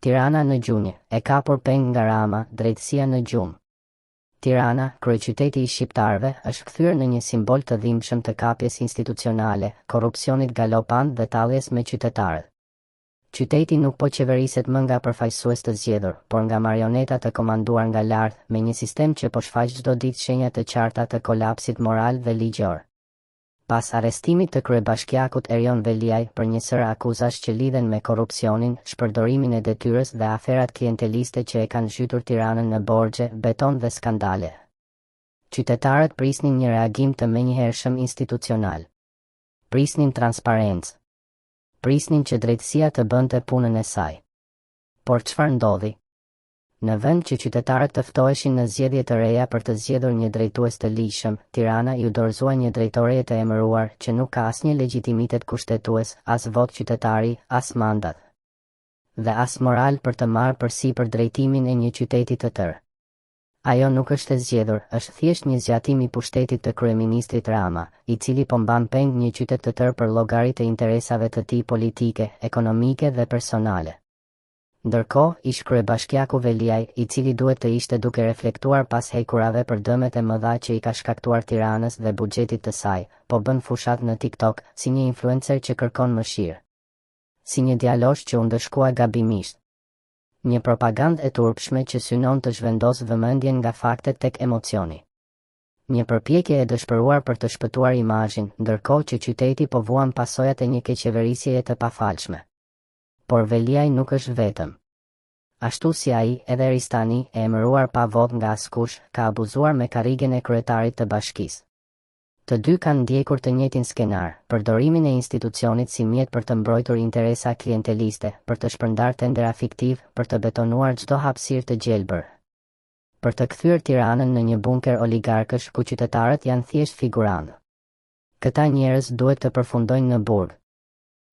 Tirana në gjunjë, e kapur peng nga Rama, drejtësia në gjumë. Tirana, kryeqyteti i shqiptarëve, është kthyer në një simbol të dhimbshëm të kapjes institucionale, korrupsionit galopant dhe talljes me qytetarët. Qyteti nuk po qeveriset më nga përfaqësues të zgjedhur, por nga marioneta të komanduar nga lart, me një sistem që po shfaq çdo ditë shenja të qarta të kolapsit moral dhe ligjor. Pas arrestimit të kryebashkiakut Erion Veliaj për një sërë akuzash që lidhen me korrupsionin, shpërdorimin e detyrës dhe aferat klienteliste që e kanë zhytur Tiranën në borxhe, beton dhe skandale, qytetarët prisnin një reagim të menjëhershëm institucional. Prisnin transparencë. Prisnin që drejtësia të bënte punën e saj. Por çfarë ndodhi? Në vend që qytetarët të ftoheshin në zgjedhje të reja për të zgjedhur një drejtues të ligjshëm, Tirana iu dorëzua një drejtoreje të emëruar që nuk ka asnjë legjitimitet kushtetues, as votë qytetari, as mandat dhe as moral për të marrë përsipër drejtimin e një qyteti të tërë. Ajo nuk është e zgjedhur, është thjesht një zgjatim i pushtetit të kryeministrit Rama, i cili po mban peng një qytet të tërë për llogari të interesave të tij politike, ekonomike dhe personale. Ndërkohë, ish-kryebashkiaku Veliaj, i cili duhet të ishte duke reflektuar pas hekurave për dëmet e mëdha që i ka shkaktuar Tiranës dhe buxhetit të saj, po bën fushatë në TikTok, si një influencer që kërkon mëshirë. Si një djalosh që u ndëshkua gabimisht. Një propagandë e turpshme që synon të zhvendosë vëmendjen nga faktet tek emocioni. Një përpjekje e dëshpëruar për të shpëtuar imazhin, ndërkohë që qyteti po vuan pasojat e një keqqeverisjeje të pafalshme. Por Veliaj nuk është vetëm. Ashtu si ai, edhe Ristani, e emëruar pa votë nga askush, ka abuzuar me karrigen e kryetarit të bashkisë. Të dy kanë ndjekur të njëjtin skenar, përdorimin e institucionit si mjet për të mbrojtur interesa klienteliste, për të shpërndarë tendera fiktivë, për të betonuar çdo hapësirë të gjelbër, për të kthyer Tiranën në një bunker oligarkësh ku qytetarët janë thjesht figurantë. Këta njerëz duhet të përfundojnë në burg.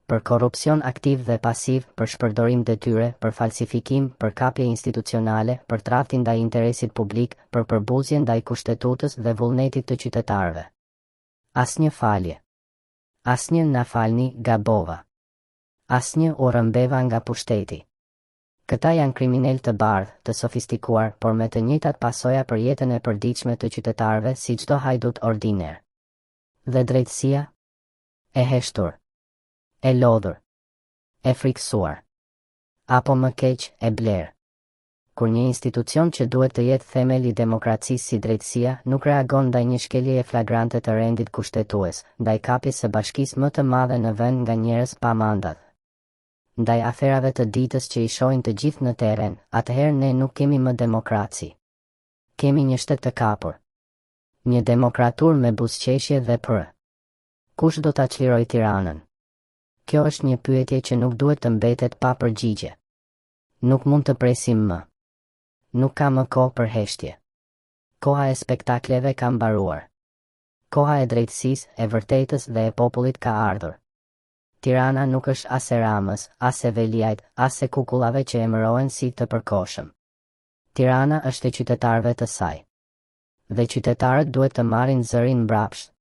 Për korrupsion aktiv dhe pasiv, për shpërdorim detyre, për falsifikim, për kapje institucionale, për tradhti ndaj interesit publik, për përbuzje ndaj Kushtetutës dhe vullnetit të qytetarëve. Asnjë falje. Asnjë na falni, gabova. Asnjë u rrëmbeva nga pushteti. Këta janë kriminelë të bardhë, të sofistikuar, por me të njëjtat pasoja për jetën e përditshme të qytetarëve si çdo hajdut ordiner. Dhe drejtësia? E heshtur. E lodhur. E frikësuar. Apo më keq, e blerë. Kur një institucion që duhet të jetë themel i demokracisë si drejtësia, nuk reagon ndaj një shkeljeje flagrante të rendit kushtetues, ndaj kapjes së bashkisë më të madhe në vend nga njerëz pa mandat, ndaj aferave të ditës që i shohin të gjithë në terren, atëherë ne nuk kemi më demokraci. Kemi një shtet të kapur. Një demokraturë me buzëqeshje dhe për. Kush do ta çlirojë Tiranën? Kjo është një pyetje që nuk duhet të mbetet pa përgjigje. Nuk mund të presim më. Nuk ka më kohë për heshtje. Koha e spektakleve ka mbaruar. Koha e drejtësisë, e vërtetës dhe e popullit ka ardhur. Tirana nuk është as e Ramës, as e Veliajt, as e kukullave që emërohen si të përkohshëm. Tirana është e qytetarëve të saj. Dhe qytetarët duhet të marrin zërin mbrapsht.